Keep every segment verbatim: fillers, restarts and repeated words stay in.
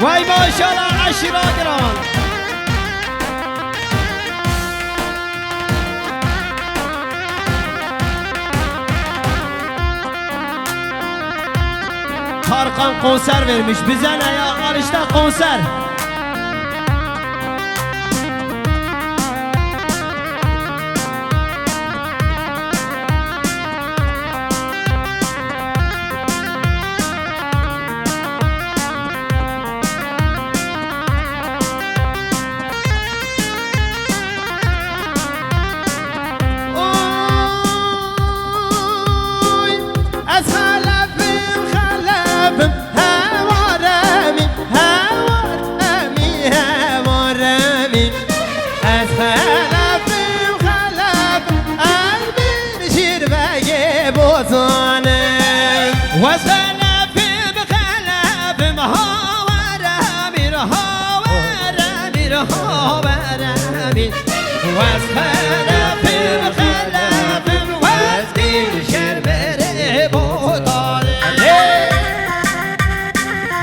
Vay maşallah, eşîra giran. Tarkan konser vermiş bize ne ya? Al işte konser. Oy, ez xelefim, xelefim, hewaremî, hewaremî, hewaremî. Ez xelefim, xelefim, ez bin şîrbegê bozanim. Wez xelefim, xelefim, haweremî, haweremî, haweremî. Wez xelefim, xelefim, wez bin şîrbegê bozanim.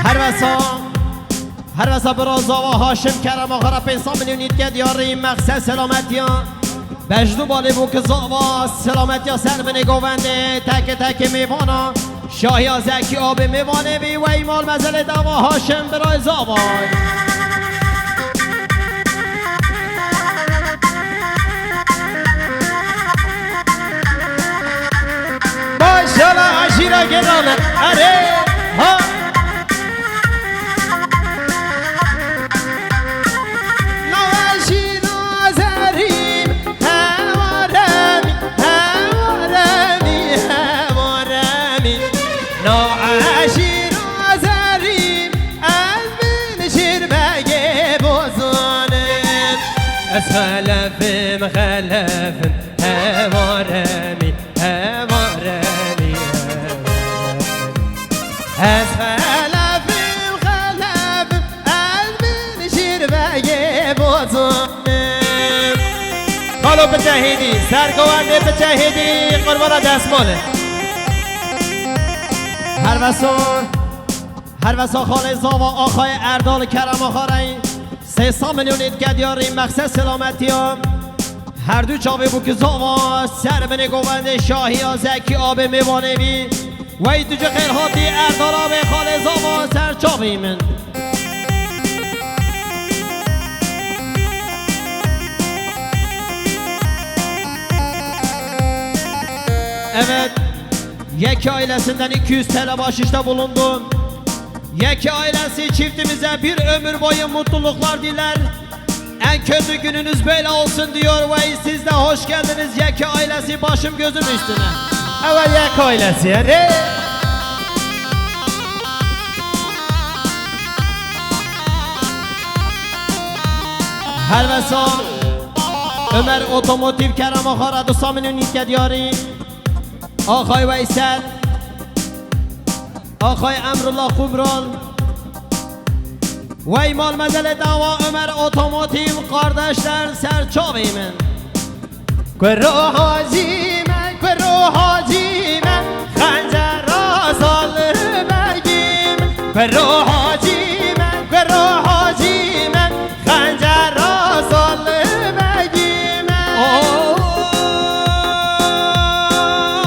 Her wesa Her wesa bira zava Haşim Kerem axara pênc sed milyon îtke diyarî mexsed selametiya. Bejdu balê bû ki zava selametiya ser binê govendê teke teke mêvana. Şahiya Zekî abê mêvanê bî wey mal mezelê dava Haşim birayê zava. Maşallah, eşîra Gedan e. Erê, ha. Nawe jî nazerîm, hewaremî, hewaremî, hewaremî. Nawe jî nazerîm, ez bin şîrbegê bozanim. Ez xelefim, xelefim, hewaremî. Hevaremî, hevaremî. Ez xelefim, xelefim, ez bin şîrbegê bozanim. Xalo piçe hêdî, ser govendê piçe hêdî, qurbana destmalê. Her wesa, her wesa xalê zava axayê Erdal Kerem axarey. Sê sed milyon îtke diyarî mexsed selametiya. Her du çavê bû ki zava ser binê govendê Şahiya Zekî abê mêvanê bî. Wey tu ci xêr hatî Erdal abê xalê zava ser çavê min. Evet, Yeke ailesinden iki yüz T L bahşişte bulundu. Yeke ailesi çiftimize bir ömür boyu mutluluklar diler. En kötü gününüz böyle olsun diyor ve siz de hoş geldiniz Yeke ailesi, başım gözüm üstüne. Evet, Yeke ailesi, hadi. Her wesa Ömer Otomotiv Kerem Axara du sed milyon îtke diyarî. Axay Veysel, Axay Emrullah Kumral, wey mal mezelê dava Ömer Otomotiv kardeşler ser çavê min. Kuro hacî me, kuro hacî me, xencera Salih Begî me. Kuro hacî me, kuro hacî me, Xencera Salih Begî me.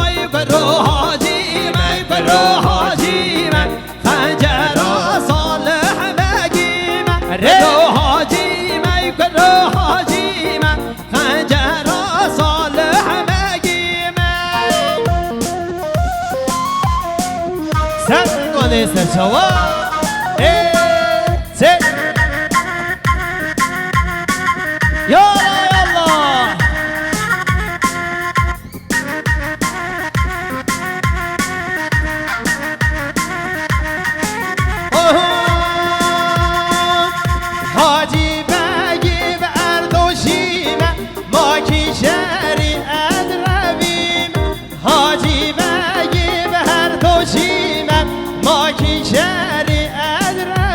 Oy, kuro hacî me, kuro hacî me. Xencera Salih Begî me. Kuro hacî me, kuro hacî me. Xencera Salih Begî me. Ser kanê ser çawa. Ê, çê. Yalla, yalla. Oho! Hacî Begî bi Erdoşî me, ma kîşerî ez revîm. Hacî Begî bi Erdoşî me, ma kîşerî ez revîm.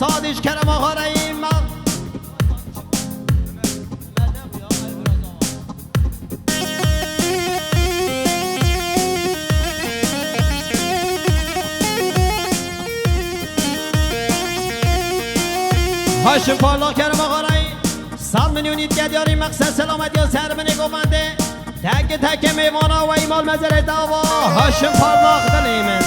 Hadi ji kerema xwe re yî me. Haşim Parlak kerema xwe re yî. Sal milyonî dike diyarî meqsed selametiya ser binê govendê. Tek tek mêvana we îmal mezerê dava Haşim Parlak dilê min.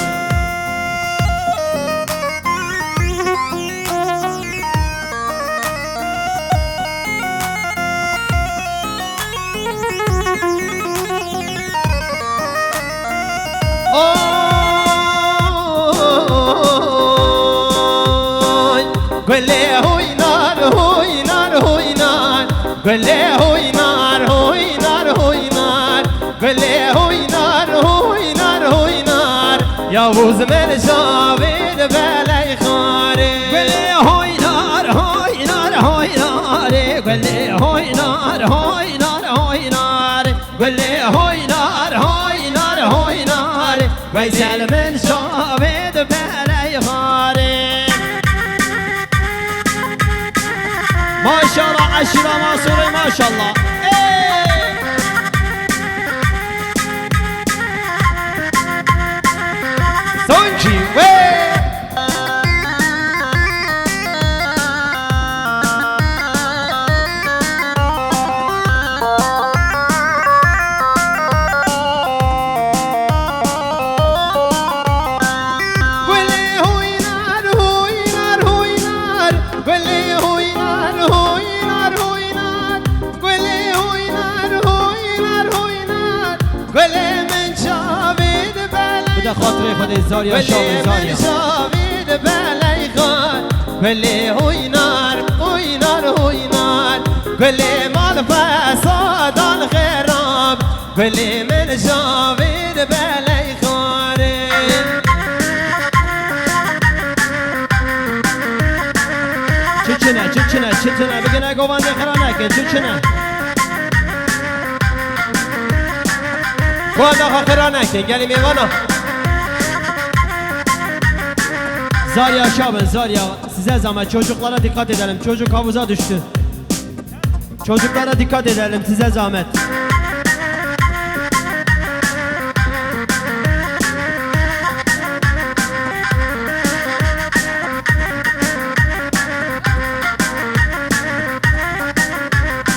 Oy, gulê hoynar, hoynar, hoynar. Gulê hoynar, hoynar, hoynar. Gulê hoynar, hoynar, hoynar. Yavuz min Javêd beley xarê. Gulê hoynar, hoynar, hoynar. Gulê hoynar, hoynar, hoynar. Gulê hoynar, hoynar, hoynar. Veysel min Javêd beley xarê. Maşallah, eşîra Mansûrê, maşallah. Ey! Sonkî, wê! Gulê hoynar, hoynar, hoynar. Gulê hoynar, hoynar, hoynar. Gulê hoynar, hoynar, hoynar. Gulê min çavê di belê. Bide xatirê Xwedê Zarya, Gulê şavê min Zarya. Çavê di belê xar. Gulê hoynar, hoynar, hoynar. Gulê mal fesadan xerab. Gulê min çavê di belê xarê. Çi çine, çi çine, çi çine, bigine govandê xira neke, çi çine. Govanda xwe xira neke, gelî mêvana. Zarya aşağı bin, Zarya. Size zahmet, çocuklara dikkat edelim. Çocuk havuza düştü. Çocuklara dikkat edelim, size zahmet.